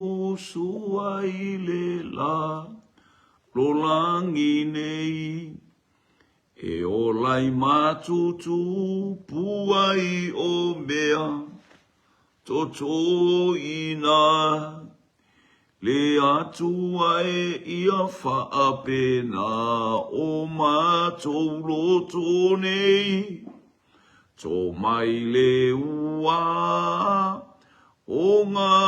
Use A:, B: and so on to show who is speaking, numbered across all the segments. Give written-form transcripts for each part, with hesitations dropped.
A: Usu ai le la lolangi nei, E ola i matutu puai o mea totoina. Le Atua e ia faapena o matou loto nei. To mai le ua o ngā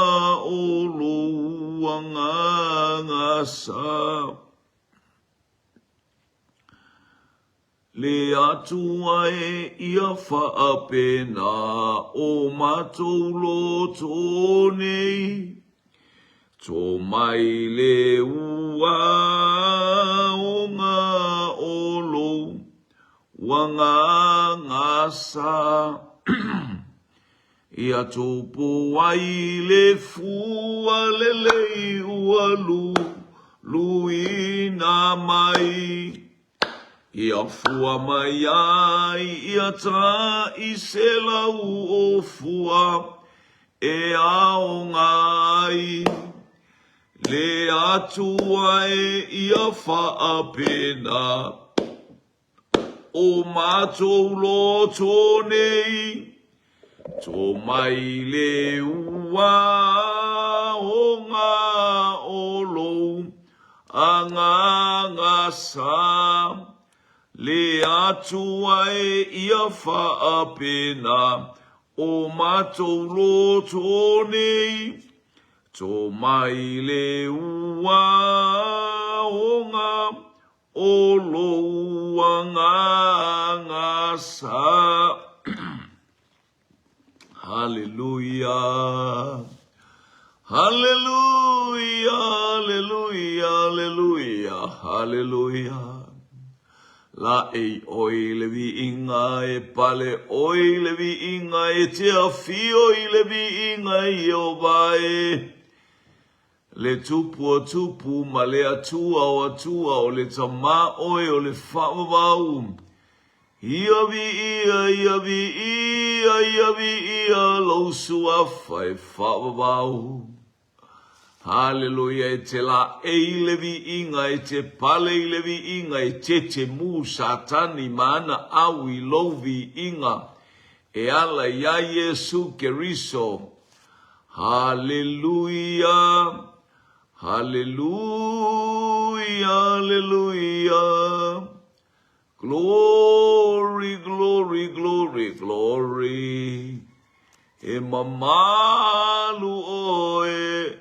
A: o lou agaga sa. Le Atua e ia faapena o matou loto nei. To mai le ua o ngā o lou Ua ngāngā sa ia tupu ai le fua lelei ua lu luina mai. Ia fua mai ai ia ta i se lau o fua e aoga ai. Le Atua e ia faapena. O matou loto nei, to mai le ua o ngā o lou agaga sa. Le Atua e ia faapena o matou loto nei, to mai le ua o ngā O lou agaga sa. Haleluia. Haleluia, haleluia, haleluia, haleluia. La ei ʻoe i le viiga, e pale ʻoe i le viiga, e te afio i le viiga Iehova e. Le Tupu o Tupu ma le Atua o Atua, o le Tama ʻoe o le Faavavau. Ia viia, ia viia, ia viia lou Suafa e faavavau. Haleluia, e te laei i le viiga, e te pale i le viiga, e tete mu Satani ma ana au i lou viiga, e ala iā Iesu Keriso. Haleluia, haleluia, haleluia. Glory, glory, glory, glory. E mamalu ʻoe.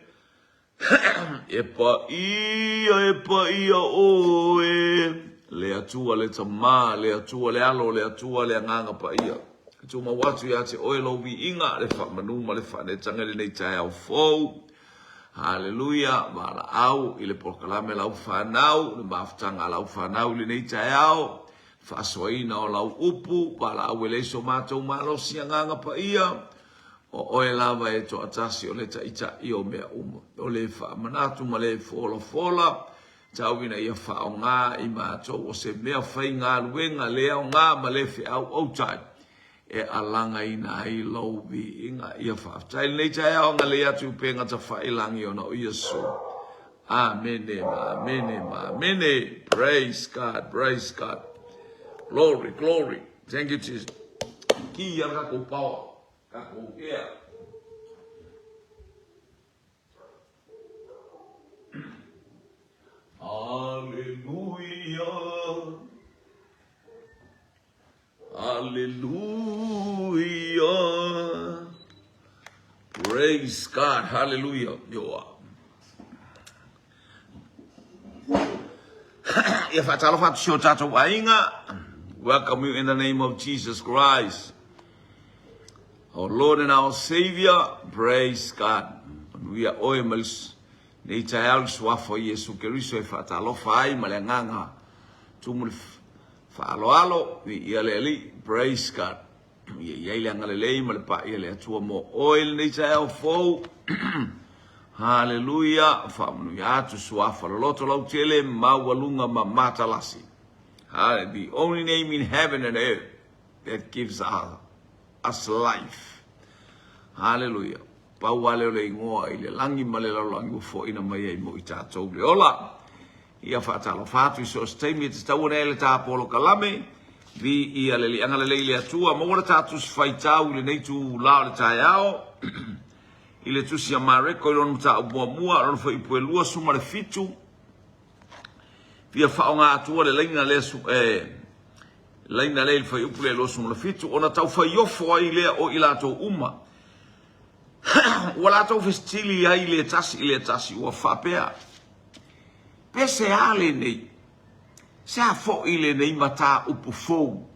A: E paia, e paia ʻoe. Le Atua, le Tama, le Atua, le Alo, le Atua, le Agaga Paia. E tumau atu iā te ʻoe lou viiga, le faamanu ma le faaneetaga i lenei taeao fou. Haleluia, valaau i le polokalame lau fanau, le mafutaga a lau fanau i lenei taeao, faasoaina o lau upu, valaau e leai so matou malosi Agaga Paia, O oe lava e toatasi o le Taitai o mea uma. O le faamanatu ma le folafola, tau ina ia faaaoga i matou o se mea faigaluega le aoga ma le feauautai e alagaina ai lou viiga. Ia faafetai lenei taeao agalelei atu i upega tafailangi ona o Iesu. Amene ma amene ma amene. Praise God, praise God. Glory, glory. Thank you, Jesus. Ki ia kakou power. Kakou ea. Hallelujah. Hallelujah. Praise God. Hallelujah. Yo. Ia faatalofa atu si o tatou aiga. Welcome you in the name of Jesus Christ. Our Lord and our Savior. Praise God. Manuia oe ma nei taeao le suafa o Iesu Keriso e faatalofa ai ma le agaga tumu le faaaloalo viia le Alii. Praise God. Ia i ai le agalelei ma le paia le Atua mo oe i lenei taeao fou. Haleluia. Faamanuia atu suafa loloto lautele maualuga ma matalasi. The only name in heaven and earth that gives us life. Hallelujah. Pau lava lea o le igoa i le lagi ma le lalolagi ua foaina mai ai mo i tatou le ola. Ia faatalofa atu i so o se taimi e tatau ona e le ta polokalame. Viia le Alii agalelei i le Atua. Maua le ta tusi faitau i lenei itula o le taeao. I le tusi a Mareko i lona mataupu muamua, lona fuaiupu e 27. Fia faaaoga atua le laina lea e laina lea i le fuaiupu lea 27 ona taufaiofo ai lea o i latou uma ua latou fesili ai le tasi i le tasi ua faapea, Pe se a lenei? Se a foi lenei mataupu fou?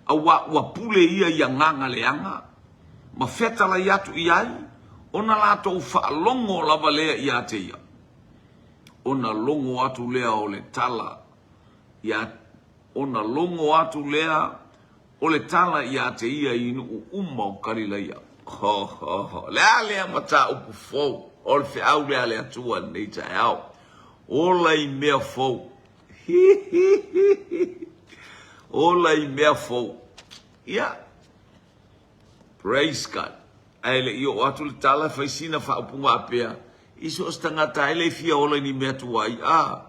A: Auā ua pule ia i agaga leaga ma fetalai atu i ai, ona latou faalogo lava lea ia te ia. Ona logo atu lea o le tala ia ona logo atu lea O le tala ia te ia i nuu uma o Kalilaia. Ho, ho, ho. Le a lea mataupu fou? O le feau lea a le Atua i lenei taeao. Ola i mea fou. Hi, hi, hi, hi. Ola i mea fou. Ia. Praise God. Ae le i oo atu le tala, fai sina faaupuga apea, i so o se tagata e le fia ola i ni mea tuai, a.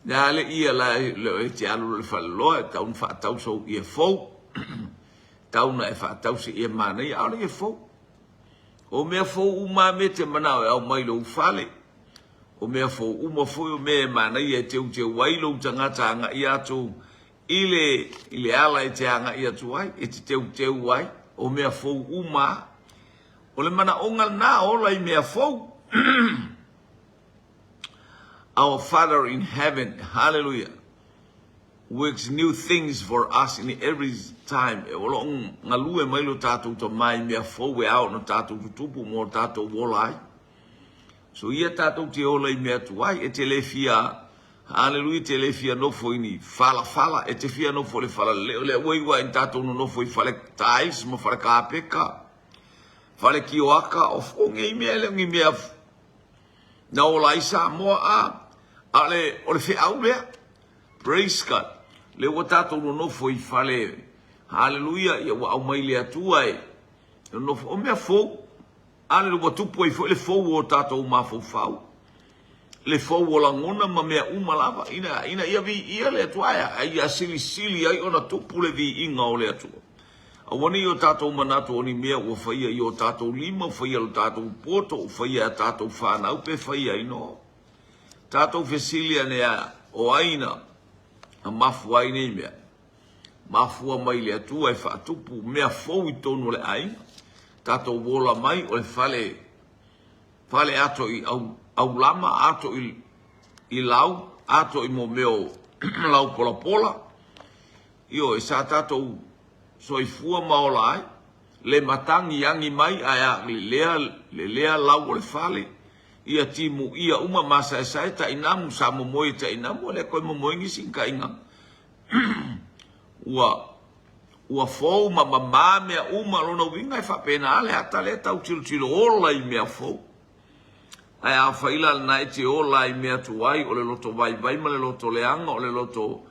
A: Le a le ia la e te alu loa i le faleloa e tatau ona faatau sou ie fou. Tau na e faatau se ie manaia, ʻaʻole ie fou. O mea fou uma a mea e te manao e aumai i lou fale. O mea fou uma foi o mea e manaia e teuteu ai lou tagata agai atu i le, i le ala e te agai atu ai, e te teuteu ai. O mea fou uma a. O le manaoga lena, ola i mea fou. Our Father in heaven, hallelujah, works new things for us in every time. E o lo o galue mai lo tatou Tama i mea fou e ao ona tatou tutupu mo tatou ola ai. So ia tatou te ola i mea tuai, e te le fia, hallelujah, te le fia nofo i ni falafala, e te fia nofo i le fala leo, lea ua iu a ina tatou nonofo i fale tiles ma fale kapeka, fale kioaka, o nei mea e le o ni mea Na ola ai Samoa a, a le, o le feau lea. Praise God. Lea ua tatou nonofo i fale, haleluia, ia ua aumai le Atua e nonofo. O mea fou, haleluia, ua tupu ai foi le fou o tatou mafaufau, le fou o lagona ma mea uma lava, ina, ina ia viia le Atua, ae ia silisili ai ona tupu le viiga o le Atua. Aua ne i o tatou manatu o ni mea ua faia i o tatou lima, ua faia e lo tatou poto, ua faia e a tatou fanau pe faia ai nō. Tatou fesili ane a, o ai na mafua ai nei mea? Mafua mai le Atua e faatupu mea fou i totonu o le aiga. Tatou ola mai o le fale, fale ato i au, aulama, ato i, i lau, ato i mo mea o lau polapola. Ioe, sa tatou soifua ma ola ai, le matagi agi mai ae a lelea, lelea lau o le fale, ia timuia uma masaesae tainamu, sa momoe i tainamu, ua le toe momoe nisi ni taiga. Ua, ua fou ma mamā mea uma, lona uiga e faapena le ata lea tau tilotilo ola i mea fou. Ae afai la lena e te ola i mea tuai, o le loto vaivai ma le loto leaga, o le loto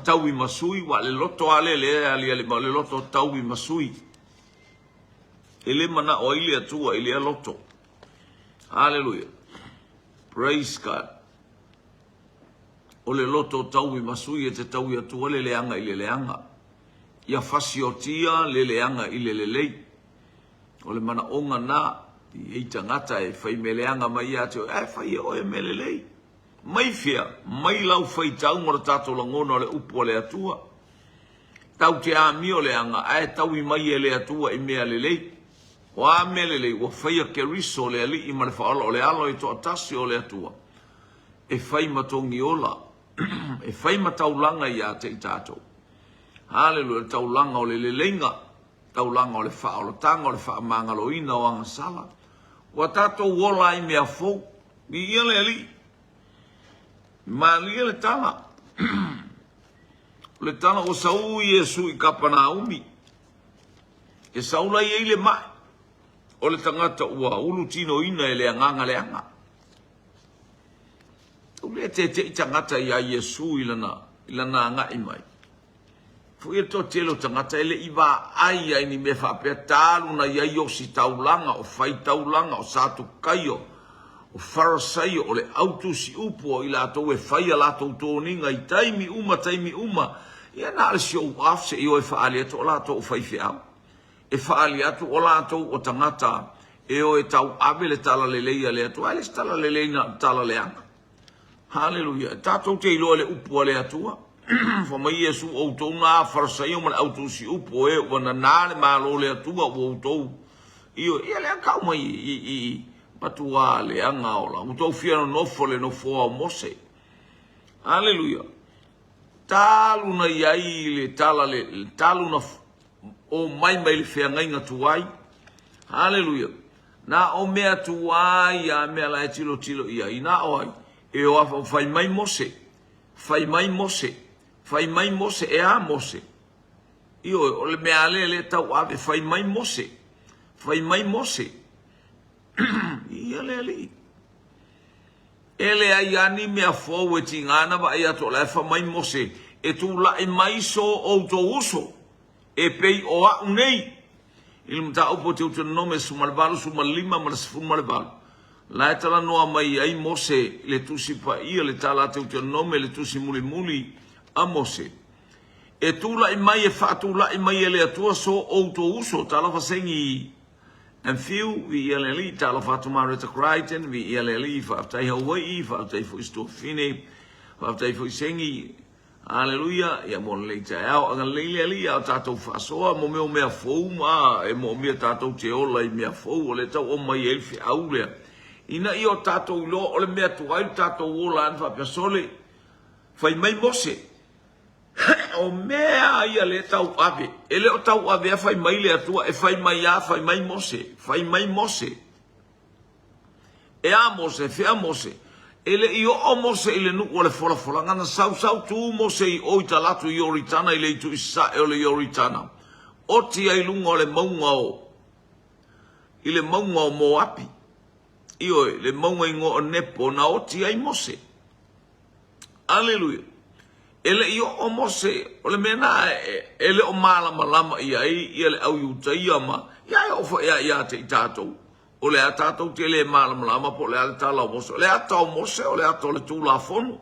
A: Taui ma sui, ua le loto a lea lea e aliali mai, o le loto taui ma sui. E le manao ai le Atua i lea loto. Hallelujah. Praise God. O le loto taui ma sui e te taui atua le leaga i le leaga. Ia fasiotia le leaga i le lelei. O le manaoga na, i ei tagata e fai mea leaga mai ia te oe, ae fai e oe mea lelei. Mai fea? Mai lau faitau ma lo tatou lagona o le upu a le Atua. Tau te amio leaga, ae taui mai e le Atua i mea lelei. O a mea lelei? Ua faia Keriso le Alii ma le Faaola o le Alo e toatasi o le Atua, e fai ma togiola, e fai ma taulaga ia te i tatou. Haleluia, o le taulaga o le leleiga, taulaga o le faaolataga, o le faamagaloina o agasala. Ua tatou ola ai mea fou. Viia le Alii. Malie le tala. O le tala ua sau Iesu i Kapanaumi. E sau la i ai le mai o le tagata ua ulu tinoina e le agaga leaga. Tau le tete'i tagata iā Iesu i lana, i lana agai mai. Foi le toatele o tagata e le i vaai ai ni mea faapea talu na i ai ositaulaga, o faitaulaga, o Satukaio, o Farasaio, o le au tusiupu o i latou e fai a latou toniga i taimi uma taimi uma. Ia na o le show off se i o e faaali atu o latou o faifeau. E faaali atu o latou o tagata e o e tauave le talalelei a le Atua. Ae le se talalelei na o le tala leaga. Haleluia. Tatou te iloa le upu a le Atua. Fai mai Iesu, outou na Farasaio ma le au tusi upu o e ua nanā le Malo o le Atua ua outou. Ioe, ia lea tau mai i, i, i matuā leaga ola. Ua outou fia nonofo le nofoa o Mose. Haleluia. Talu na i ai le tala le, talu na o mai mai le feagaiga tuai. Haleluia. Na o mea tuai a mea la e tilotilo i ai. Na o ai? E o afa fai mai Mose. Fai mai Mose. Fai mai Mose. E a Mose? Ioe, o le mea lea le tau ave. Fai mai Mose. Fai mai Mose. Ia le alii. E leai lava ni mea fou e tiga ana vaai atu o la e fai mai Mose, e tulai mai so outou uso, e pei o a'u nei. I le mataupu o Teutonome 18, 15 ma le 18, la e talanoa mai ai Mose i le Tusi Paia, le tala a Teutonome, le tusi mulimuli a Mose, E tulai mai, e faatulai mai e le Atua so outou uso, talofa segi MFiu, viia le Alii, talofa atu Mareta Crichton, viia le Alii, faafetai Hauai'i, faafetai foi Stuafine, faafetai foi Sengi, Aleluia, ia mo lenei taeao, agalelei le Alii a o tatou faasoa mo mea o mea fou ma e moomia tatou te ola i mea fou, o lea tau aumai ai le feau lea, ina ia o tatou iloa o le mea tuai lo tatou ola ana faapea, sole, fai mai Mose, O mea ia lea tauave, e le o tauavea fai mai le Atua, e fai mai a, fai mai Mose, fai mai Mose. E a Mose, fea Mose? E le i oo Mose i le nuu o le folafolaga, na sausau tu Mose i o i talaatu i Ioritana i le itu i sasae o le Ioritana, oti ai luga o le mauga o, i le mauga o Moapi. Ioe, le mauga igoa o Nepo, na oti ai Mose. Aleluia. E le i oo Mose, o le mea na e le o malamalama i ai ia le au Iutaia ma, ia e oo foi lava ia te i tatou. O le a tatou te le malamalama po o le a le tala o Mose. O le ata o Mose, o le ata o le Tulafono.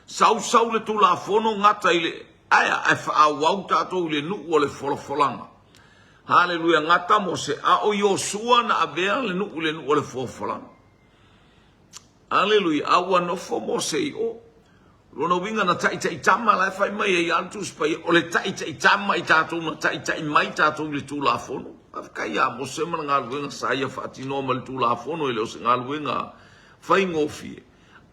A: Sausau le Tulafono gata i le, ae a, ae faaauau tatou i le nuu o le folafolaga. Haleluia, gata Mose, a o Iosua na avea le nuu i le nuu o le folafolaga. Aleluia! A ua nofo Mose i o. Lona uiga na taitaitama la e fai mai ai lava le Tusi Paia, o le taitaitama i tatou na taitai mai tatou i le Tulafono. Faafetai ia Mose ma le galuega sa ia faatinoa ma le Tulafono, e le o se galuega faigofie.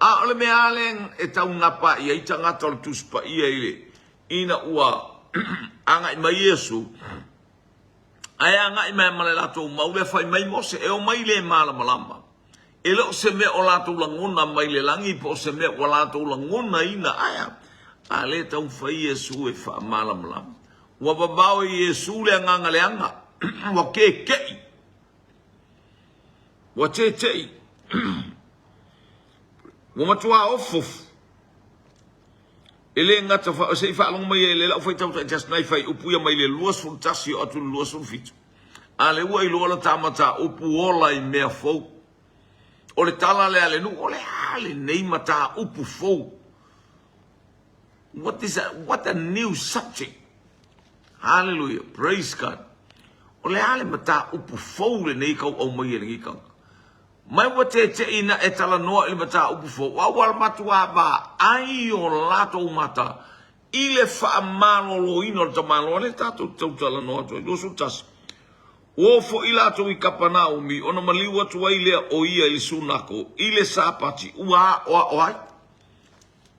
A: A o le mea lava lea e taunapa i ai tagata o le Tusi Paia i le, ina ua agai mai Iesu, ae agai mai ma le latou mau lea fai mai Mose, e omai le malamalama. E le o se mea o latou lagona mai le lagi po o se mea ua latou lagonaina ae a? A lea e taumafai Iesu e faamalamalama. Ua vavao e Iesu le agaga leaga, ua keke'i, ua tete'i, ua matuā ofuofu. E le gata fa, se i faalogo mai ai le lau faitau taitasi nai fuaiupu ia mai le 21 oo atu i le 27. A lea ua iloa la ta mataupu ola i mea fou. O le tala lea a le nuu, o le a lenei mataupu fou? What is a, what a new subject? Hallelujah, praise God. O le a le mataupu fou lenei kau aumai e lenei tagata? Mai ua teteʻi ina e talanoa i le mataupu fou, a ua matuā vaai o latou mata i le faamaloloina o le tamaloa lea tatou te tau talanoa atu ai. 21. Ua oo foi latou i Kapanaumi, ona maliu atu ai lea o ia i le sunako, i le Sapati, ua aoao ai.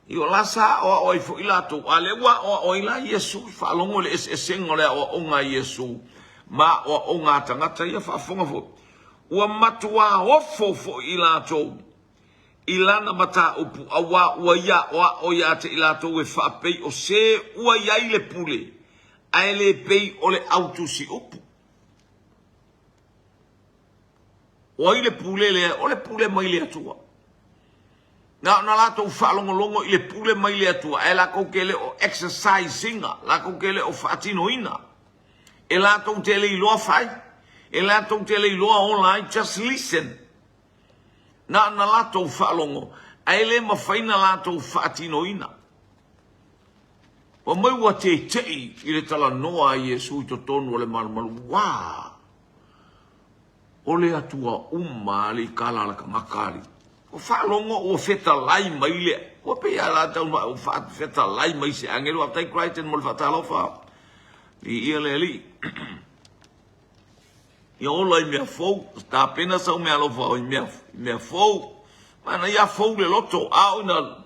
A: Ioe, la sa aoao ai foi latou, a lea ua aoao ai la Iesu, faalogo i le eseesega o le aoaoga a Iesu ma aoaoga a tagata ia, faafofoga foi. Ua matuā ofo foi i latou i lana mataupu, auā ua ia aoao ia te i latou e faapei o se ua i ai le pule, ae le pei o le au tusi upu. O ai le pule lea? O le pule mai le Atua. Na ona latou faalogologo i le pule mai le Atua, ae latou te le o exercise ina, latou te le o faatinoina. E latou te le iloa fai, e latou te le iloa ola ai, just listen. Na ona latou faalogo, ae le mafai na latou faatinoina. Fai mai ua tete'i i le talanoa a Iesu i totonu o le malumalu. Uaa! O le Atua uma a le ikala a le tagata alii. Ua faalogo ua fetalai mai le ua pei a la tau mai ua fetalai mai se agelu faafetai Crichton mo le faatalofa. Viia le Alii. Ia ola i mea fou, tapena sau meaalofa i mea, mea fou. Manaia fou le loto, a o ina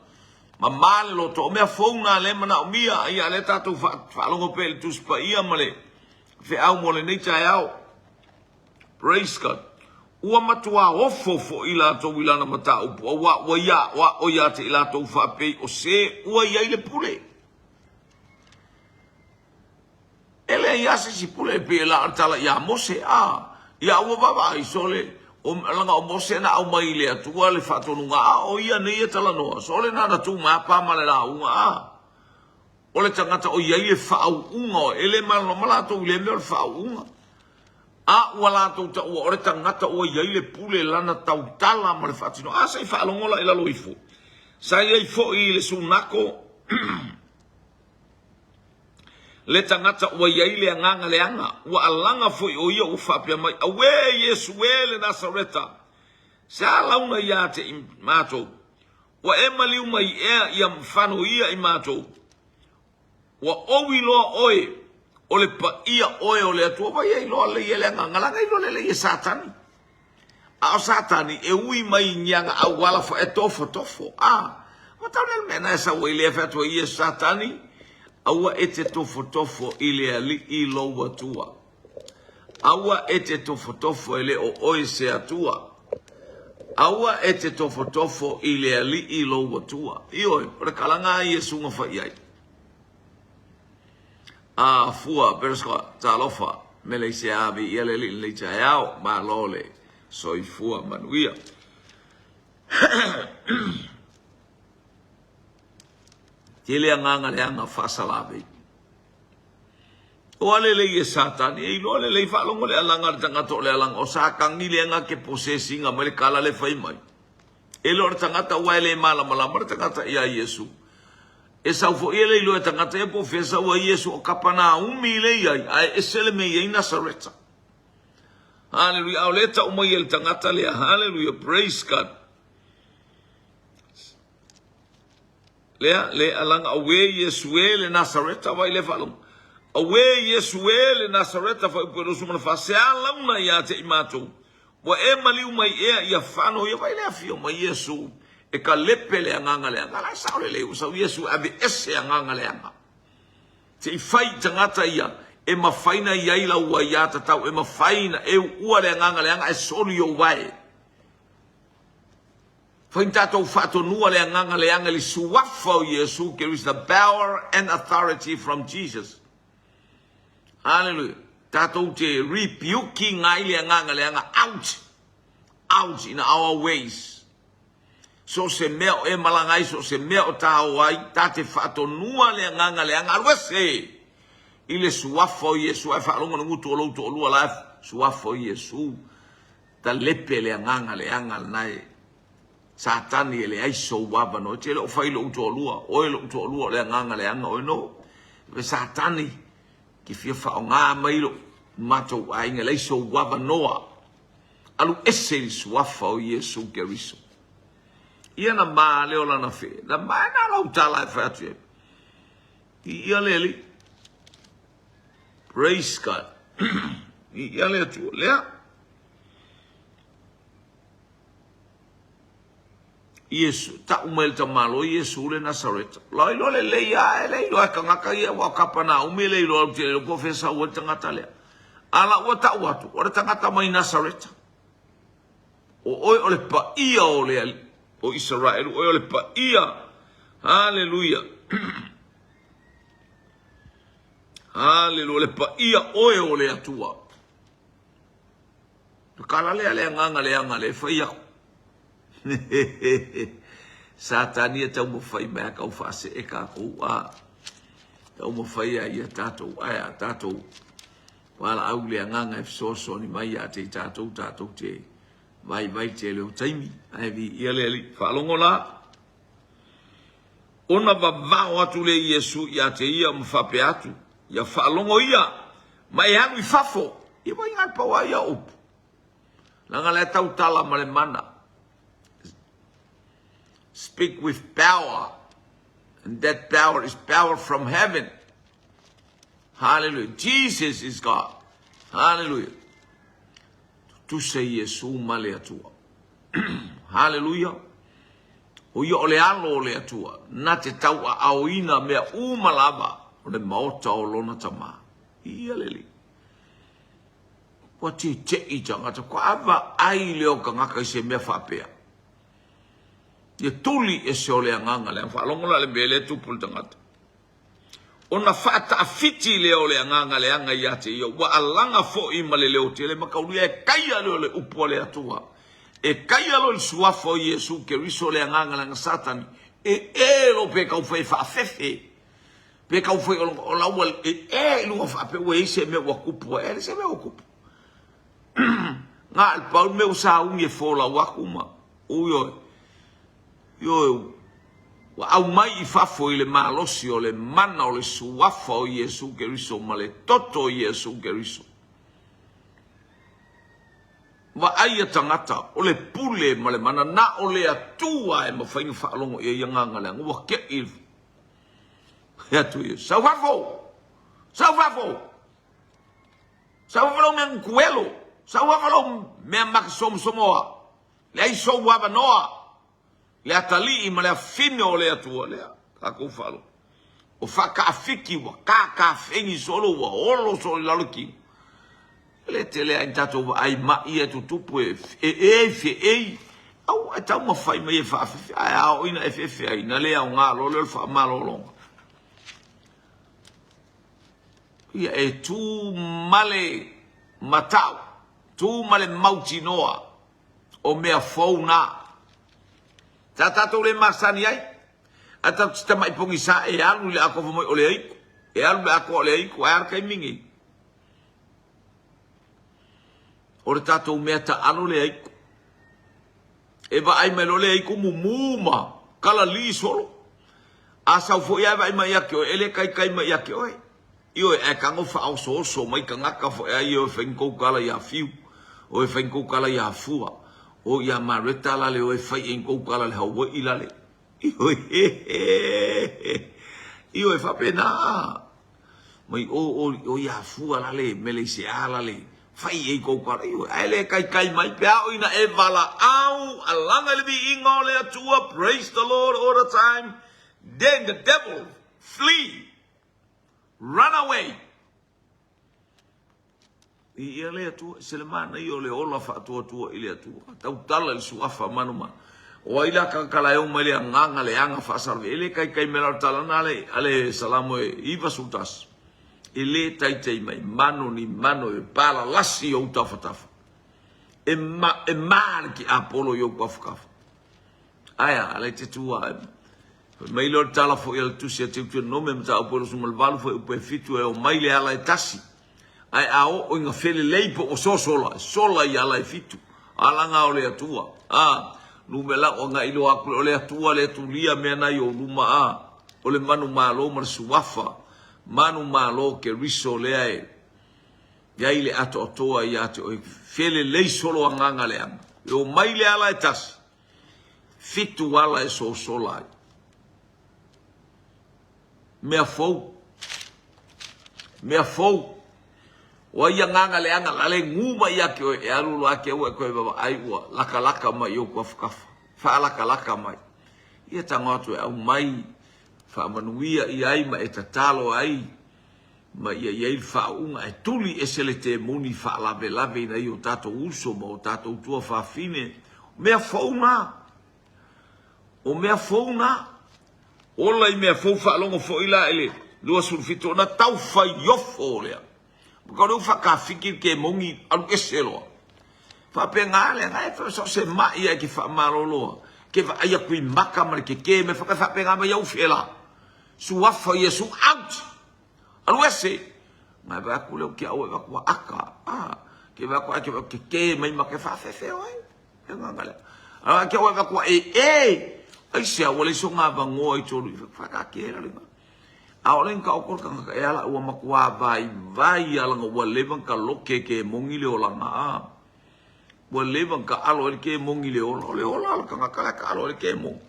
A: mama le loto, o mea fou na lea e manaomia, ia lea tatou faalogo pea i le Tusi Paia ma le feau mo lenei taeao. Praise God. Ua matuā ofo foi latou i lana mataupu, auā ua ia aʻoaʻo ia te i latou faapei o se ua i ai le pule. E leai lava se isi pule e pei e la o le tala ia Mose, a ia ua vaavaai sole, o, laga o Mose na aumai i le Atua le faatonuga, a o ia nei e talanoa, sole na na tu mai a pa ma le lauga, a. O le tagata o i ai le faauuga, e le malamalama latou i lea mea o le faauuga. A ua latou taua o le tagata ua i ai le pule lana tautala ma le faatino. A se i faalogo la i lalo ifo. Sa i ai foi i le sunako le tagata ua i ai le agaga leaga, ua alaga foi o ia ua faapea mai, Auē Iesu e le Nasareta, se a launa ia te i matou? Ua e maliu mai ea ia fanoia i matou? Ua ou iloa oe, o le paia oe o le Atua. Vai e iloa lelei e le agaga, leaga e iloa lelei e Satani. A o Satani e ui mai i ni ana auala foi e tofotofo. A, ua tau lea le mea na e sau ai lea fai atu ai ia Satani, aua e te tofotofo i le Alii lou Atua. Aua e te tofotofo e le o oe se Atua. Aua e te tofotofo i le Alii lou Atua. Ioe, o le kalaga a Iesu na fai ai. A fua, Perisco, talofa, mele i se avi ia le Alii lenei taeao, malo le soifua manuia. Tele agaga leaga faasalavei. Oa lelei e Satani, e iloa lelei faalogo le alaga a le tagata o le alaga o Satani lea na te possess ina mai le kala le fai mai. E le o le tagata aua e le malamalama le tagata ia Iesu. E sau foi e le iloa e tagata ia po o fea sau ai Iesu o Kapanaumi le i ai, ae ese le mea i ai Nasareta. Hallelujah. A o lea e tau mai e le tagata lea. Hallelujah. Praise God. Lea, le alaga, Auē Iesu e le Nasareta, vai lea faalogo. Auē Iesu e le Nasareta, fuaiupu e 24, se a launa ia te i matou? Ua e maliu mai ea ia fano ia, vai lea afio mai Iesu e kalepe le agaga leaga. La e sao lelei ua sau Iesu e aveese agaga leaga. Se i fai i tagata ia e mafai na i ai lau aiatatau, e mafai na e uua le agaga leaga ae soli ou vae. Fai na tatou faatonua le agaga leaga i le suafa o Iesu Keriso, the power and authority from Jesus. Hallelujah. Tatou te rebuking ai le agaga leaga out, out in our ways. So se mea o e malaga ai, so se mea o ta o ai, ta te faatonua le agaga leaga alu ese i le suafa o Iesu. Ae faalogo le gutu o lou toalua la suafa o Iesu. Talepe le agaga leaga lena e Satani e leai sou avanoa. E te le o fai lou toalua, oe lou toalua o le agaga leaga oe no. E Satani ke fia faoga mai lo matou aiga leai sou avanoa. Alu ese i le suafa o Iesu Keriso. Ia na ma leo lana fe. Na ma na lau tala e fai atu e. Ia le Alii. Praise God. Ia le Atua. Lea. Iesu, tau mai le tamalo Iesu le Nasareta. La iloa lelei a e le iloa e tagata ia ua Kapanaumi e le iloa au te le po fea sau ai le tagata lea. A la ua tau atu, o le tagata mai Nasareta. O oe o le paia o le o Isaraelu, oe o le paia. Haleluia. Haleluia, le paia oe o le Atua. Le kala lea le agaga leaga le fai aku. Satani e taumafai mai a kau faasee kākou a taumafai a ia tātou ae a tātou valaau le agaga e fesoasoani mai ia te i tātou tātou te vaivai tele o taimi ae viia le Alii. Faalogo la, ona vavao atu lea Iesu ia te ia ma faapea atu, Ia faalogo ia, ma e alu i fafo. Ia vai ngai pau a ia upu. Leaga la e tautala ma le mana. Speak with power. And that power is power from heaven. Hallelujah. Jesus is God. Hallelujah. Tutusa Iesu ma le Atua. Hallelujah. O ia o le alo o le Atua, na te tauaaoina mea uma lava o le maota o lona Tama. Ia le Alii. Ua teteʻi tagata, kua ava ai lea o tagata i se mea faapea. Ia tuli ese o le agaga lea, faalogo la le mea lea tupu le tagata. Ona faataafiti lea o le agaga leaga ia te ia, ua alaga foi ma le leo tele ma kaulia e kaia lea o le upu a le Atua. E kaia loa i le suafa o Iesu Keriso le agaga leaga Satani, e e lo pe kau fai e faafefe, pe kau fai o la ua e e i luga faapea ua i ai se mea ua kupu ae, e leai se mea ua kupu. Na o le pau le mea ua sauni e folau aku ma ui oe. Ioe, ua aumai i fafo i le malosi o le mana o le Suafa o Iesu Keriso ma le Toto o Iesu Keriso. Vaaia tagata, o le pule ma le mana, na o le Atua e mafai ona faalogo i ai agaga leaga ua keʻi le atu ia. Sau fafo! Sau fafo! Sau fafo lau mea gutuelo! Sau fafo lau mea makasomosomoa! Leai sou avanoa, le atalii ma le afine o le Atua lea, tatou faalogo. O faataafiki ua kakafegi solo ua olo solo i lalo tino. E le tele ai ni tatou vaai mai ia e tutupu e e feei. Aua e taumafai mai e faafefe, ae a oo ina e fefe ai, na le aoga loa lea o le faamalologa. Ia e tu ma le matau, tu ma le mautinoa o mea fou na. Sa tatou le masani ai. Ae tatou te tamai pogisa e alu i le atoa fai mai o le aiku. E alu i le atoa o le aiku. Ae a le taimi nei? O le tatou mea taalo le aiku. E vaai mai loa le aiku mumu ma kalali solo. A sau foi ae vaai mai ia te oe, e le taitai mai ia te oe. Ioe, ae tago faaosooso mai tagata foi ai e o e fai ni tou tala ia Fiu, o e fai ni tou tala ia Fua, o ia Mareta lale o e fai i ni tou tala le Hawaii lale. Ioe, ioe, faapena. Mai o, o, o ia Fua lale, Meleisea lale, fai i tou tala. Ioe, ae le taitai mai pe a oo ina e valaau, alaga i le viiga o le Atua, praise the Lord all the time, then the devil flee. Run away! Viia le Atua, se le manaia o le ola faatuatua i le Atua. Tautala i le suafa manumanu. O ai la tagata la e o mai le agaga leaga faasalve, e le taitai mai la o le tala na ale, ale Salamo e 91. E le taitai mai mano ni mano e palalasi i ou tafatafa. E ma, e ma le tiapolo i ou tafatafa. Ae a, ala i te tu ae. Fai mai lea o le tala foi a le Tusi a Teuteronome, mataupu e 28 fuaiupu e 7, e omai le ala e tasi, ae a oo ina felelei po ua sosola, e sola i ala e fitu. Alaga o le Atua. A, numera o agai loa aku o le Atua le tulia mea na i ou luma a, o le manumalo ma le suafa, manumalo Keriso lea e i ai le atoatoa ia te oe, felelei solo agaga leaga. E omai le ala e tasi, Fitu ala e sosola ai. Mea fou. Mea fou. O ai agaga leaga la le gu mai ia te oe e alu loa ake ua e koe vaavaai ua lakalaka mai i ou tafatafa. Faalakalaka mai. Ia tago atu e aumai faamanuia ia ai ma e tatalo ai ma ia i ai le faauuga e tuli ese le temoni faalavelave ina ia o tatou uso ma o tatou tuafafine. O mea fou na. O mea fou na. Ola i mea fou faalogo foi la i le 27 ona tau faiofo lea. Maka o lea ua faatafiki le temoni alu ese loa. Faapena le agaga e so o se mai lava e te faamaloloa. Ke vaai aku i maka ma le kekē mai fai mai faapena mai au fela. Suafa o Iesu out! Alu ese! Ngai vaai aku lea o ke au e vaai aku ua aka. Ah, ke vaai aku ai ke vaai aku kekē mai maka e faafefeo ai. Le agaga lea. A ke au e vaai aku ua e e! Aisea ua leai soga avanoa i tolu i whakakē la le ʻAʻole ka oko le kanaka e ala ua makuā vaivai a laga ua leva ka loke ke mongi le olaga a ua leva ka alo ai le kemogi le ola o le ola le kanaka le ka alo ai le kemogi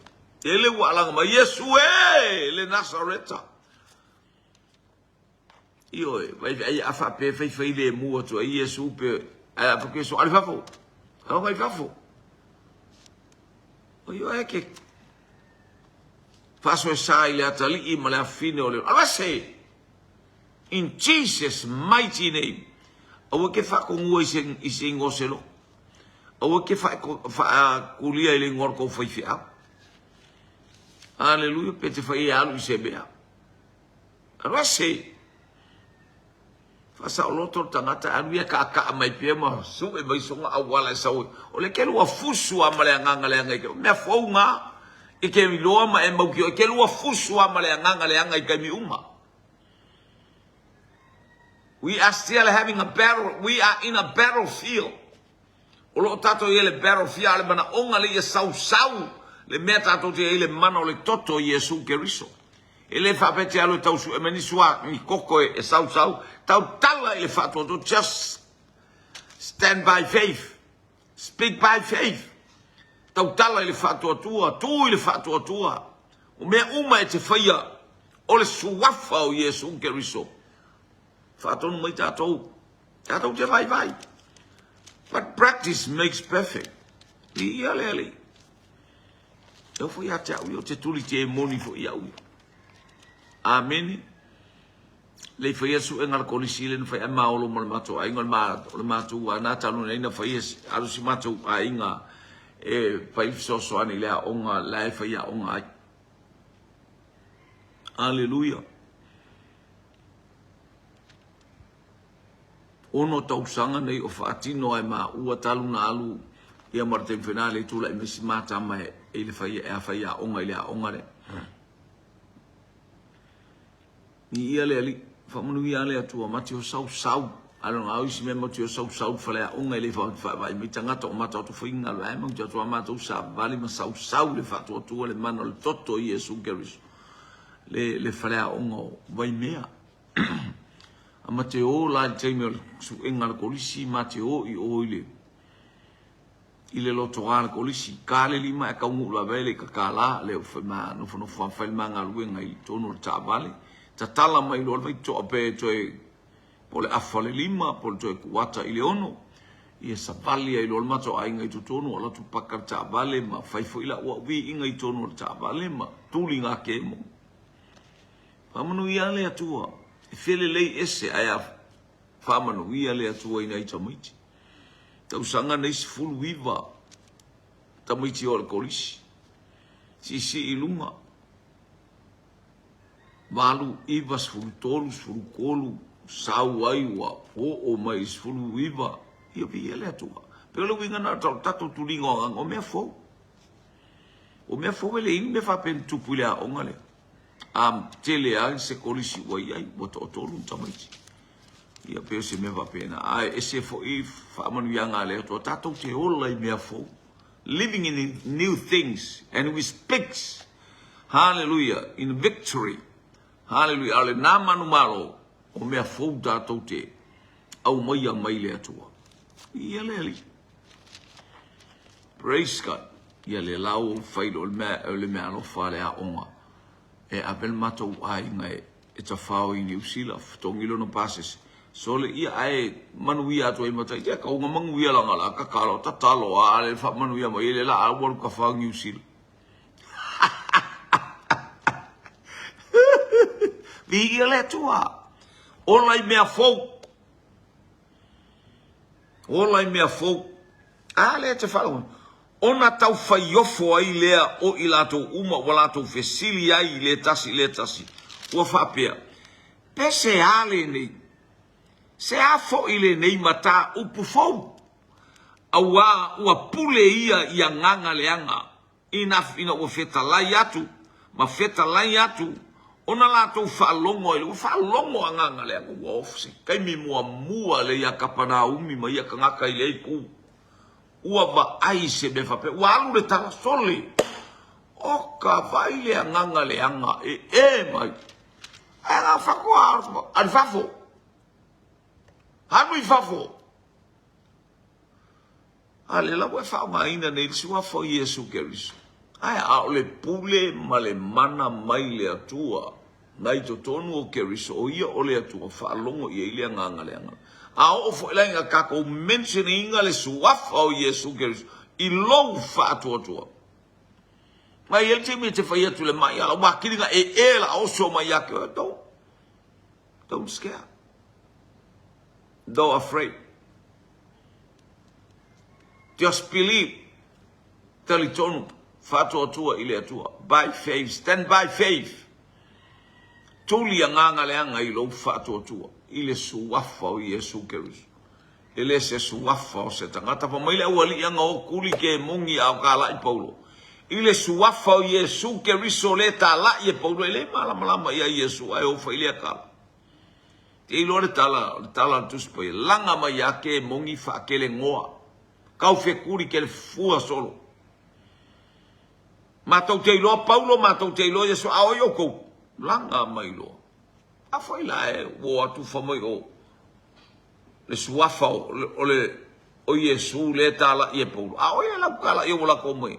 A: ele ua alaga mai Iesu e le Nasareta ioe vai ai a faapea faifai lemu atu ai Iesu pe ai a faapea Iesu ale fafo ao ngai fafo o ioe ke faasoesa i le atalii ma le afine o le alu ese In Jesus mighty name. Aua ke whakongua i se, i se ingoa se lo. Aua ke whaakulia i le ingoa o kou whaiwhiau. Hallelujah. Pe te whai e alu i se mea. Rase. Whasaoloto le tangata alu ia ka kaa mai pea ma sue mai songa auala e sau. O le ke lua fusu a ma le anganga le anga i ke mea fou ngā. I ke iloa ma e mau ki o. Ke lua fusu a ma le anganga le anga i kaimi uma. We are still having a battle, we are in a battlefield. O loo tatou i ai le battlefield, a o le manaoga le ia sausau le mea tatou te i ai le mana o le toto o Iesu Keriso. E le faapea te alu e tau sue mai ni sua, ni koko e sausau, tautala i le faatuatua, just stand by faith. Speak by faith. Tautala i le faatuatua, tu i le faatuatua. O mea uma e te faia, o le suafa o Iesu Keriso. Faatonu mai tatou, tatou te vaivai. But practice makes perfect. I ia le Alii. E oo foi ia te au ia, ou te tuli te moni foi i au ia. Amene. Lei faia suega a le kolisi lea na fai ai maolo ma le matou aiga, o le matou ana talu nei na fai alu si matou aiga e fai fesoasoani i le aoga la e fai aoga ai. Aleluia. Ono tausaga nei o faatino ai maua talu na alu ia ma le taimi foi na le tulai mai si matama e i le fai e a fai aoga i le aoga lea. Viia le Alii, faamanuia le Atua, ma te o sausau. A lona au isi mea ma te o sausau le faleaoga e le faavaai mai tagata o matou atu faiga galuega ai ma te atu a matou savali ma sausau le faatuatua le mana o le toto o Iesu Keriso le le faleaoga o Waimea. A ma te o la i le taimi o le suega a le kolisi ma te o i o i le i le lotoā le kolisi, ka le lima e kaunuu lava e le i kakalā, le fai ma nofonofo a fai le ma galuega i totonu o le taavale, tatala mai loa le faitotoa pe toe po o le afa le lima po o le toe kuata i le ono, ia savali ai loa le matou aiga i totonu, alu atu paka le taavale ma fai foi lau au viiga i totonu o le taavale ma tuli ngā kemo. Faamanuia le Atua, e felelei ese ae a Faamanuia le Atua i nai tamaiti. Tausaga nei 19 tamaiti o le kolisi. Siisii i luga. 8, 9, 13, 13, sau ai ua oo mai i 19. Ia viia le Atua. Pei o le uiga na o tatou tuliga o agaga o mea fou. O mea fou e leai ni mea faapea na tupu i le aoga lea. A tele lava se kolisi ua i ai, ua toatolu ni tamaiti. Ia pei o se mea faapena. Ae ese foi faamanuiaga a le Atua, tatou te ola i mea fou. Living in new things and we speak, hallelujah, in victory. Hallelujah. A o lena manumalo, o mea fou tatou te aumaia mai le Atua. Ia le Alii. Praise God. Ia le lau o fai o le mea, o le mea alofa le aoga. E ave le matou aiga e, e tafao i Niu Sila, totogi lona pasese. Sole ia ae manuia atu ai ma tai te kaunga manuia langa la kakalo tatalo a le fa manuia mai le la a ua ka fa Niu Sila. Viia le Atua. Ola i mea fou. Ola i mea fou. A lea te faalogo. Ona taufaiofo ai lea o i latou uma ua latou fesili ai i le tasi i le tasi, ua faapea, Pe se a lenei? Se a foi lenei mataupu fou? Auā ua pule ia i agaga leaga. Enough ina ua fetalai atu ma fetalai atu ona latou faalogo ai ua faalogo agaga leaga ua ofu se taimi muamua lea ia Kapanaumi ma ia tagata i lea itu ua vaai se mea faapea ua alu le tala sole o ka vaai le agaga leaga e e mai ae na faatoa alu fafo alu i fafo. A lea la ua e faaaogaina nei le Suafa o Iesu Keriso. Ae a o le pule ma le mana mai le Atua na i totonu o Keriso, o Ia o le Atua, faalogo i ai le Agaga leaga. A oo foi la ina tatou mention ina le Suafa o Iesu Keriso i lou faatuatua, ma e i ai le taimi e te fai atu i le mai, a ua atili na ee la oso mai ia te oe, don't, don't scare, don't afraid. Just believe, talitonu, faatuatua i le Atua. By faith, stand by faith. Tuli agaga leaga i lou faatuatua i le suafa o Iesu Keriso. E le se suafa o se tagata. Fa mai le aualii aga o kuli ke mongi a o tāla'i Paulo. I le suafa o Iesu Keriso le tāla'i e Paulo e le malamalama ia Iesu ae o fai lea tala. Te iloa le tala, o le tala a le Tusi Paia, laga mai ia ke mongi faakele ngoa, kau fekuli ke le fua solo. Matou te iloa Paulo, matou te iloa Iesu, a oi oukou, laga mai loa. A foi la e ua o atu fa mai o le suafa o le o Iesu le talaʻi e Paulo. A oi e lau talaʻi ua lako mai.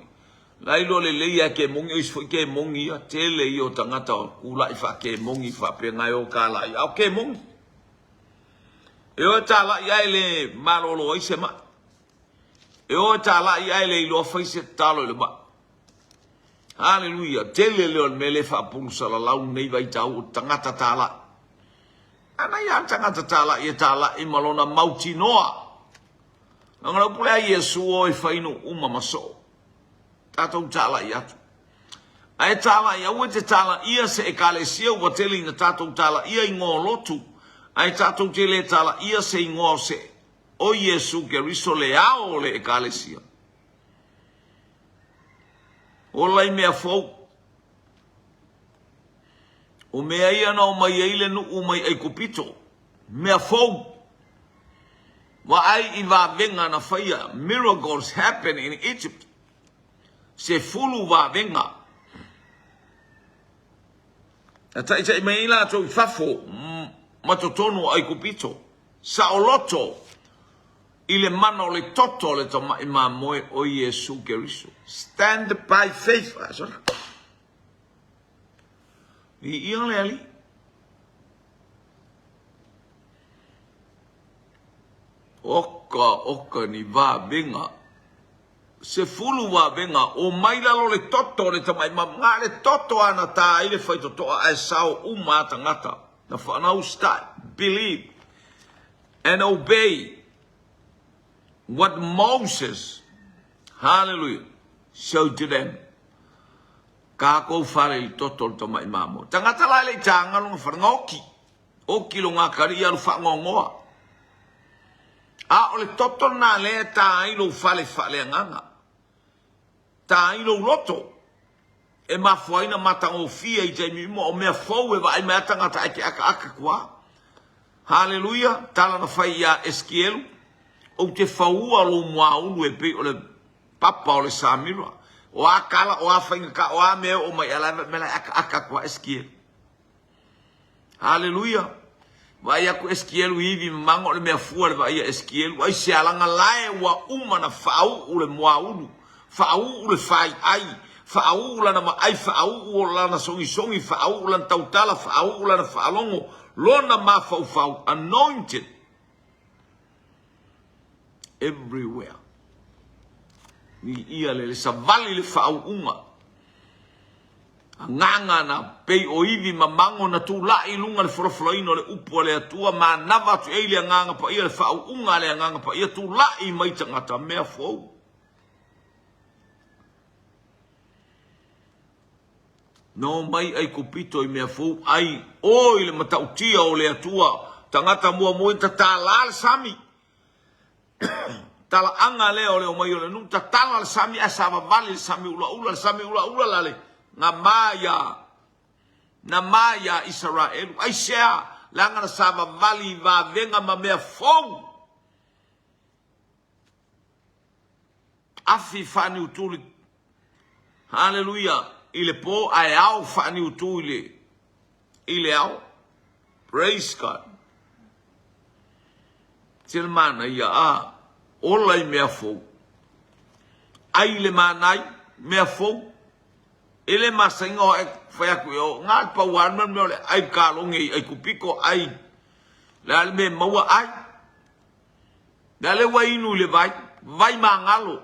A: La iloa lelei a kemongi, o isi foi kemongi ia, tele ia o tagata o kulaʻi faakemongi faapena e o talaʻi, a o kemongi. E o e talaʻi ae le malolo ai se maʻi. E o e talaʻi ae le iloa fai se tatalo i le maʻi. Haleluia, tele lea o le mea lea e faapulu salalau lenei vaitau o tagata talaʻi. Ana ia le tagata talaʻi e talaʻi ma lona mautinoa. Leaga o le upu lea a Iesu, o e fai nuu uma ma soo. Tatou talai atu. Ae talai, aua e te talaia se ekalesia ua tele ina tatou talaia ingoa o lotu, ae tatou te le talaia se ingoa o se o Iesu Keriso le ao o le ekalesia. Ola i mea fou. O mea ia na omai ai le nuu mai Aikupito. Mea fou. Vaai i vavega na faia, miracles happen in Egypt. Sefulu vavega. Na taitai mai ai latou i fafo ma totonu o Aikupito. Saoloto i le mana o le toto o le tamai mamoe o Iesu Keriso. Stand by faith. Viia le Alii. Oka, oka ni vavega. Sefulu vavega, o mai lalo le toto o le tamai mama. Nga le toto ana tā ai le faitotoa ae sao uma a tagata. Na whanau start, believe and obey what Moses, hallelujah, showed to them. Kākou fale i le toto o le tamai mamoe. Tagata la e le i tāga lona fale, na oki. Oki lo ngā kari alu whaangoangoa. A o le toto lena lea e tā ai lou fale faaleagaga. Tā ai lou loto. E mafua ai na matagofie i taimi uma o mea fou e vaai mai a tagata ae te akaaka kua. Haleluia, tala na fai iā Esekielu, Ou te faua lou muaulu e pei o le papa o le samira. O a kala, o a faigata, o a mea e oo mai a la e mea la e akaaka atu a Esekielu. Haleluia! Vaai aku Esekielu i ivi mamago o le mea fua le vaai a Esekielu, ai se alaga lae ua uma na faauu le muaulu, faauu le faiai, faauu lana vaai, faauu lana sogisogi, faauu lana tautala, faauu lana faalogo, lona mafaufau, anointed everywhere. Viia le le savali le faauuga. Agaga na pei o ivi mamago na tulai i luga le folafolaina o le upu a le Atua, manava atu i ai le Agaga Paia, le faauuga a le Agaga Paia, tulai mai tagata mea fou. Na omai Aikupito i mea fou ai, o i le matautia o le Atua, tagata muamua i tatala le sami. Talaaga lea o le omai o le nuu, tatala le sami ae savavali le sami ulaula, le sami ulaula la le gama ia nama ia Isaraelu. Aisea? Leaga na savavali i vavega ma mea fou. Afi faaniutu le Haleluia i le po ae ao faaniutu i le i le ao. Praise God. Tele manaia a ola i mea fou. Ai le manai mea fou. E le masaina o e fai atu e o ngā pau a mea o le ai kaloge i ai kupiko ai le a le mea maua ai. Le a le ua inu i le vai, vai magalo.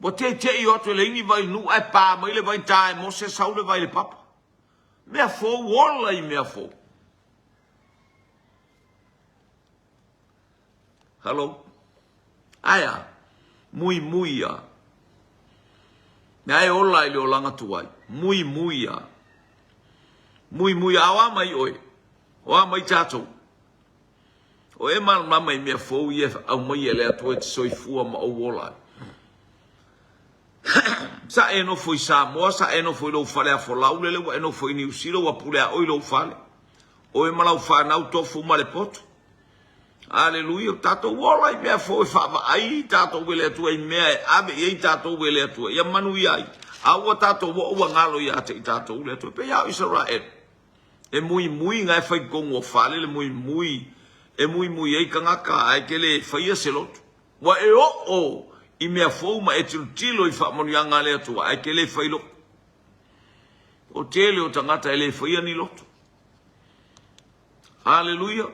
A: Ua teitei o atu e leai ni vai nuu ae pa mai le vai ta e Mose sau le vai le papa. Mea fou ola i mea fou. Hello. Aia, mui mui a. Mea e ola i le olaga tuai. Mui mui a. Mui mui a o a mai oe. O a mai tatou. O e malamalama i mea fou ia e aumaia e le Atua e te soifua ma ou ola ai. Sa e nofo i Samoa, sa e nofo i lou fale afolau lele ua e nofo i Niu Sila ua pule a oe i lou fale. Oe ma lau fanau tofu ma le poto. Aleluia, o tatou ola i mea fou e faavaai tatou e le Atua i mea e ave i ai tatou e le Atua. Ia manuia ai. A ua tatou oo ua galo ia te i tatou le Atua. Pei a o Isaraelu. E muimui na e fai totonu o fale le muimui e muimui ai tagata ae te le faia se loto. Ua e oo i mea fou ma e tilotilo i faamanuiaga a le Atua ae te le fai loto. O tele o tagata e le faia ni loto. Aleluia.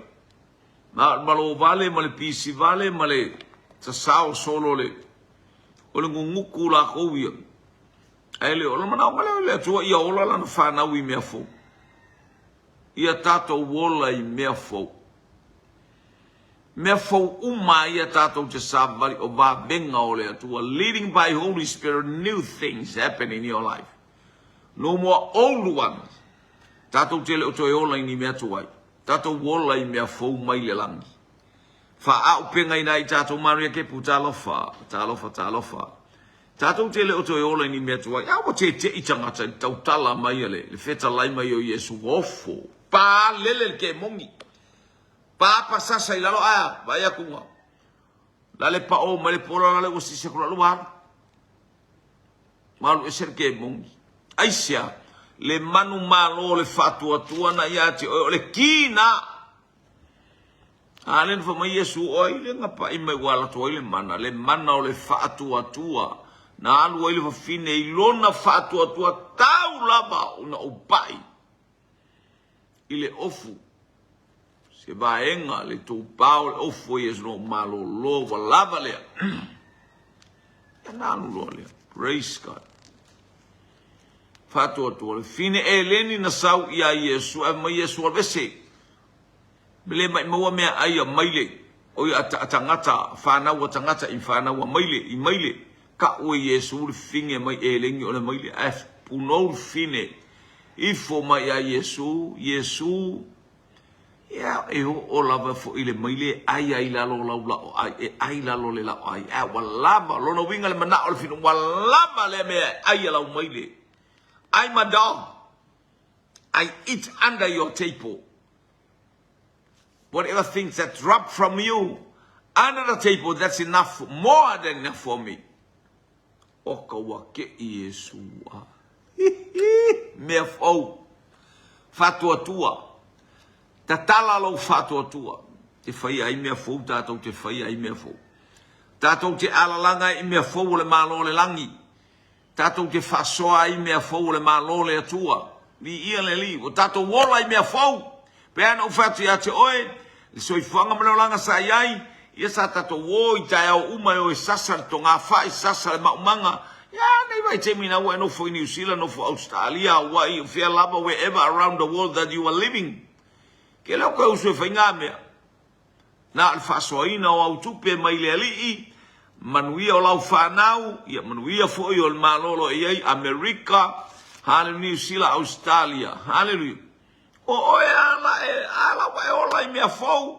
A: Na o le malo vale ma le pisi vale ma le sasao solo o le o le guguku lakou ia. Ae le o le manaoga lea o le Atua ia ola lana fanau i mea fou. Ia tatou ola i mea fou. Mea fou uma ia tatou te savali o vavega o le Atua. Leading by Holy Spirit, new things happen in your life. No more old ones. Tatou te le o toe ola i ni mea tuai. Tatou ola i mea fou mai le lagi. Faaaupegaina ai tatou manuia kepu talofa, talofa, talofa. Tatou te le o toe ola i ni mea tuai. A ua tete'i tagata i le tautala mai a le, le fetalai mai o Iesu, ua ofo. Pa lele le kemoni. Pa pasasa i lalo, a, vaai atu nga. La le pao mai le pola, la le ua sisi atu la ua alu. Ua alu ese le kemoni. Aisea, le manumalo o le faatuatua na ia te oe, o le ki na. A lea na fai mai Iesu, o ai lea na paʻi mai ua alu atu ai le mana, le mana o le faatuatua, na alu ai le fafine i lona faatuatua tau lava ona ou paʻi i le ofu, se vaega le tou pao le ofu o Iesu na ou malolo, ua lava lea. Ia na alu loa lea. Praise God. Faatuatua le fine eleni na sau ia Iesu, ae mai Iesu alu ese. Me le maʻimau a mea ʻai a maile, ʻo ia a tagata, fanau a tagata i fanau a maile, i maile, kaʻu e Iesū le fine mai elegi o le maile, ae punou le fine ifo mai iā Iesū, Iesū, ia, e oo lava foʻi le maile e ʻai ai lalo o lau lao ʻai, e ʻai lalo le lao ʻai, ae ua lava, lona uiga le manaʻo o le fine, ua lava lea mea e ʻai a lau maile. I'm a dog. I eat under your table. Whatever things that drop from you under the table, that's enough, more than enough for me. O ka ua ke i Iesu a. Mea fou. Faatuatua. Tatala lou faatuatua. Te whai ai mea fou, tātou te whai ai mea fou. Tātou te alalanga i mea fou o le malo o le langi. Tatou te faasoa ai mea fou o le Malo o le Atua. Viia le Alii, ua tatou ola i mea fou. Pei lava ona ou fai atu ia te oe, le soifuaga ma le olaga sa i ai, ia sa tatou o i taeao uma e o e sasa le togafai, sasa le maumaga. Ia, nei vaitaimi na ua e nofo i Niu Sila, nofo Ausetalia, Hawaii, o fea lava, wherever around the world that you are living. Ke le o koe uso e fai ngā mea. Na o le faasoaina o au tupe mai le Alii, manuia o lau fanau, ia manuia foi o le Malo o lo o i ai, Amerika, Haleluia, Niu Sila, Ausetalia. Haleluia. O oe ala e, ala ua e ola i mea fou.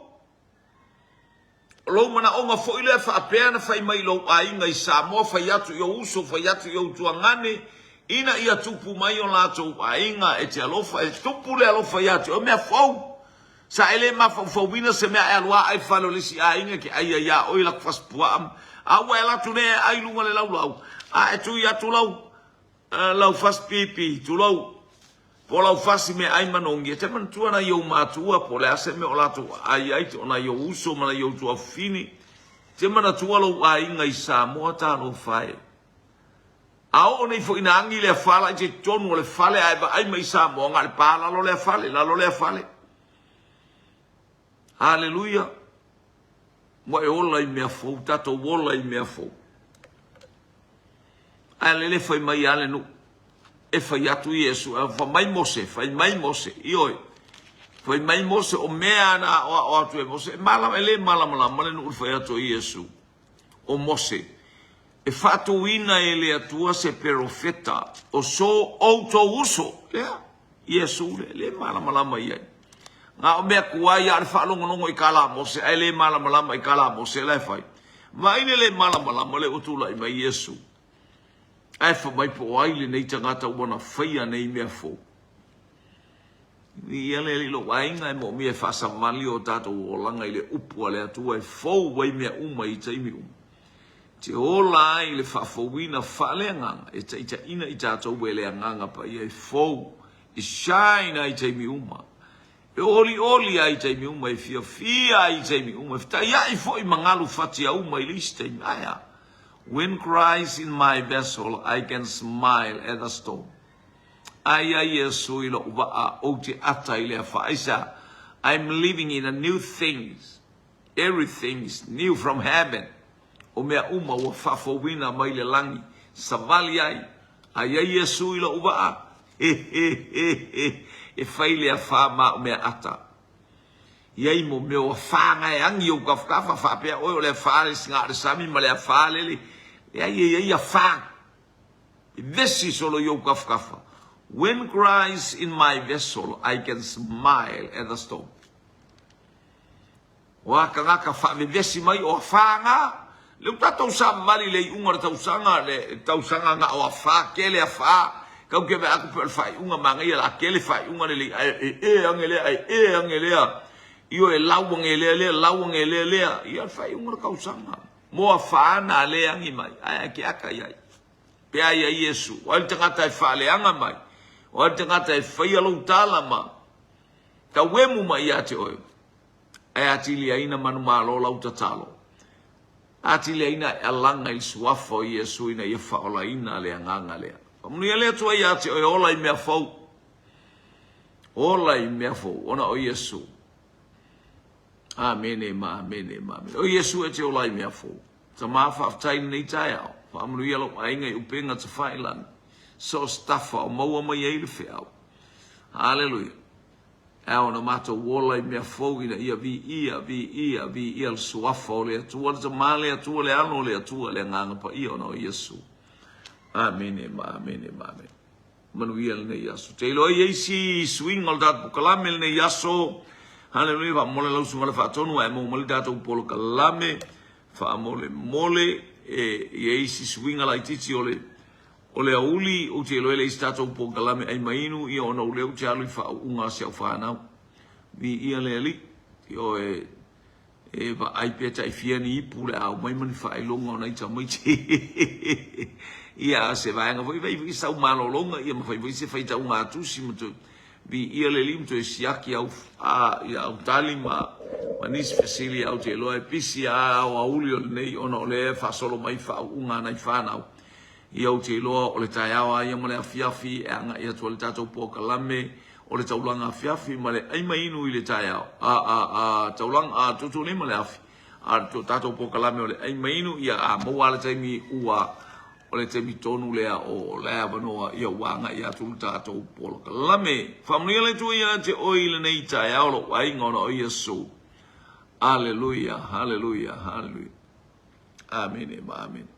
A: O lou manaoga foi lea faapea na fai mai i lou aiga i Samoa, fai atu i ou uso, fai atu i ou tuagane, ina ia tupu mai o latou aiga e te alofa, e tupu le alofa ia te oe, mea fou. Sa e le mafaufauina se mea e alu a ai fale o le isi aiga e te ai ai ia oe laku fasi puaa, a ua e alu atu nei e ai i luga o le laulau, a e tui atu lau, lau fasi pipi, tulou, Po o lau fasi meaai manogi, e te manatua nai ou matua po o le a se mea o latou aai ai, o nai ou uso ma nai ou tuafafine. E te manatua lou aiga i Samoa, talofa e. A oo nei foi ina agi le afa laiti i totonu o le fale ae vaai mai i Samoa, na o le pa lalo lea fale, lalo lea fale. Haleluia! Ua e ola i mea fou, tatou ola i mea fou. Ae lele fai mai a le nuu, e fai atu Iesu, e fai mai Mose, fai mai Mose, ioe, fai mai Mose, o mea na aoao atu e Mose, e malama, e le malamalama le nuu i le fai atu o Iesu, o Mose, e faatuina e le Atua se perofeta o so outou uso, lea, Iesu lea, le malamalama i ai. Na o mea tuai a o le faalogologo i tala a Mose, ae le malamalama i tala a Mose la e fai. Vaai le le malamalama lea ua tulai mai Iesu, ae fai mai po o ai lenei tagata ua na faia nei mea fou. Viia le Alii lou aiga e moomia e faasavali o tatou olaga i le upu a le Atua e fou ai mea uma i taimi uma. Te ola ai le faafouina faaleagaga e taitaiina i tatou e le Agaga Paia e fou, e shine ai i taimi uma, e olioli ai i taimi uma, e fiafia ai i taimi uma, e fetaiai foi ma galu fatiauma i le isi taimi. Ae a? When Christ in my vessel, I can smile at the storm. Ai ai Iesu i lou vaa, ou te ata i le afa. Aisea? I'm living in a new things. Everything is new from heaven. O mea uma ua faafouina mai le lagi, savali ai, a i ai Iesu i lou vaa, he he he he, e fai le afā ma au mea ata. I ai mo mea o afā nga e agi ou kafakafa, faapea oe o le afā le siga o le sami ma le afā lele, leai e i ai afā. Vevesi solo i ou kafakafa. When Christ in my vessel, I can smile at the storm. O a tagata faavevesi mai o afa nga, le u tatou savavali i le iuga o le tausaga, le tausaga nga o afa, kele afa, kau ke vea aku pe o le faaiuga manaia la kele faaiuga lelei ae e e ange lea ae e ange lea, io e lau ange lea lea lau ange lea lea, ia le faaiuga o le tausaga. Mo afa na le agi mai, ae ke aka iai. Pe a ia Iesu, o ai le tagata e faaleaga mai, o ai le tagata e faia lou tala ma tauemu mai ia te oe, ae atiliaina manumalo lau tatalo, atiliaina e alaga i le suafa o Iesu ina ia faaolaina le agaga lea. Faamanuia le Atua ia te oe, ola i mea fou. Ola i mea fou, ona o Iesu. Amene ma amene ma amene. O Iesu e te ola i mea fou. Tama, faafetai i lenei taeao. Faamanuia lou aiga i upega tafailagi. So o se tafa o maua mai ai le feau. Haleluia. E ao ona matou ola i mea fou ina ia viia, viia, viia le Suafa o le Atua, le Tama le Atua, le Alo o le Atua, le Agaga Paia ona o Iesu. Amene ma amene ma amene. Manuia lenei aso. Te iloa i ai si suiga o le tatou polokalame lenei aso. Haleluia, faamole lau susuga le faatonu ae maua mai le tatou polokalame. Faamolemole e i ai si suiga laitiiti o le O le aoauli ou te iloa e leai se tatou polokalame ai ma inu ia ona o lea ou te alu i faauuga a si au fanau. Viia le Alii. Ioe, e vaai pea tai fia ni ipu le a aumai ma ni faailoga o nai tamaiti. Ia, a se vaega foi fai foi sau malologa ia ma fai foi se faitauga a tusi ma toe viia le Alii ma toe siaki au a ia au tali ma ma nisi fesili au te iloa e pisi a aoauli o lenei ona o lea e faasolo mai faauuga a nai fanau. Ia ou te iloa o le taeao a ia ma le afiafi e agai atu ai le tatou polokalame o le taulaga afiafi ma le ai ma inu i le taeao a a a taulaga a tutu nei ma le afi a le tatou polokalame o le ai ma inu ia a maua le taimi ua o le taimi tonu lea o le avanoa ia ua agai atu le tatou polokalame. Faamanuia le Atua ia te oe i lenei taeao lou aiga ona o Iesu. Aleluia, haleluia, haleluia. Amene ma amene.